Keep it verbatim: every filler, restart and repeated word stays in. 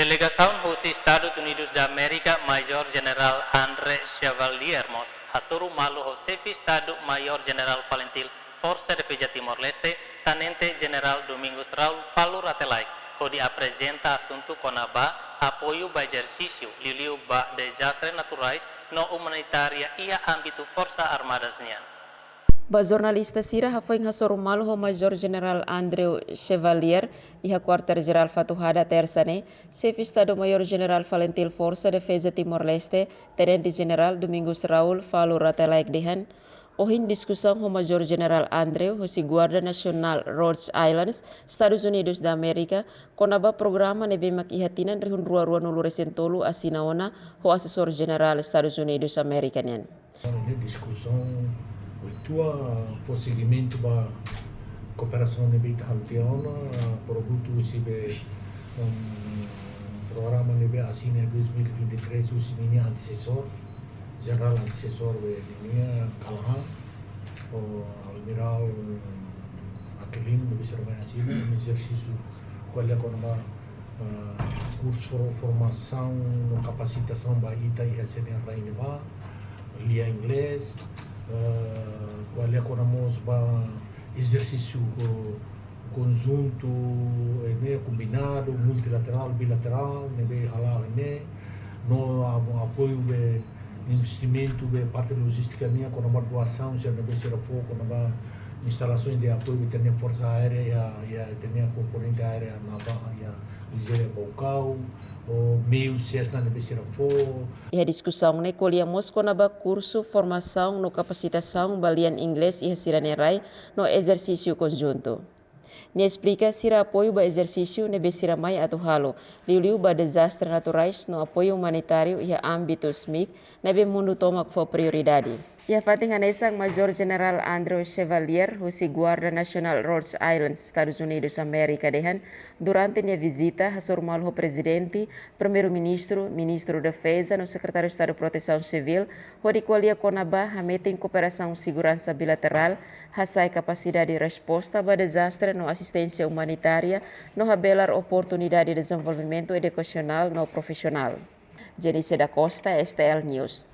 Delegasaun husi Estadus Unidus da Amérika, Majór Jenerál André Chevalier mós hasoru malu ho Xefe Estadu Majór Jenerál FALINTIL, Forsa Defeza Timor-Leste, Tenente Jenerál Domingos Raul Falur Rate Laek, hodi aprezenta asuntu kona-ba apoiu ba ezersísiu, liuliu ba dezastre naturais no umanitária iha ámbitu Forsas Armadas nian. Ba jornalista sira, hafoin hasoru malu ho Majór Jenerál André Chevalier iha Kuartél Jerál Fatuhada, Tersa ne'e, Xefe Estadu Majór Jenerál FALINTIL, Forsa Defeza Timor-Leste, Tenente Jenerál Domingos Raul Falur Rate Laek dehan, ohin diskusaun ho Majór Jenerál André husi Guarda Nasionál Rhode Island, Estadus Unidus da Amérika, kona-ba programa ne'ebé mak iha tinan rihun rua rua-nulu resin tolu asina ona ho Asesór Jerál Estadus Unidus Amérika nian. Ne'e diskusaun, ita fó segimentu ba kooperasaun ne'ebé ita halo tiha ona, produtu husi be, um, programa ne'ebé asina dois mil e vinte e três husi ninia antesesór, jenerál antesesór be ninia Callaghan, o Almirál Aquilino, ne'ebé sira mai asina, ezersísiu ko'alia kona-ba, ah, kursu for-, formasaun no kapasitasaun ba ita iha sira-nia rai ne'ebá, lia inglés, ah, ko'alia kona mós ba ezersísiu ko-, konjuntu, eh, ne'e, kombinadu, multilaterál, bilaterál, ne'ebé hala'o ne'e, no a-, apoiu be investimentu be parte lojístika nian, kona-ba doasaun sira ne'ebé sira fó, kona-ba instalasaun de apoiu be ita-nia Forsa Aérea, iha, iha ita-nia komponente aérea, naval, iha Nigéria, Baucau, o meius sira ne'ebé sira fó. Iha diskusaun ne'e ko'alia mós kona-ba kursu formasaun no kapasitasaun ba lian inglés iha sira-nia rai no ezersísiu konjuntu. Nia esplika sira apoiu ba ezersísiu ne'ebé sira mai atu halo, liuliu ba dezastre naturais no apoiu umanitáriu iha ámbitu SMIC ne'ebé mundu tomak fó prioridade. Iha fatin hanesan, Majór Jenerál André Chevalier husi Guarda Nasionál Rhode Island, Estadus Unidus Amérika dehan, durante nia vizita, hasoru malu ho Prezidente, Primeiru-Ministru, Ministru Defeza no Sekretáriu Estadu Protesaun Sivíl, hodi ko'alia kona-ba hametin kooperasaun seguransa bilaterál, hasa'e kapasidade resposta ba dezastre no asisténsia umanitária, no habelar oportunidade dezenvolvimentu edukasionál no profisionál. Jenice da Costa, S T L News.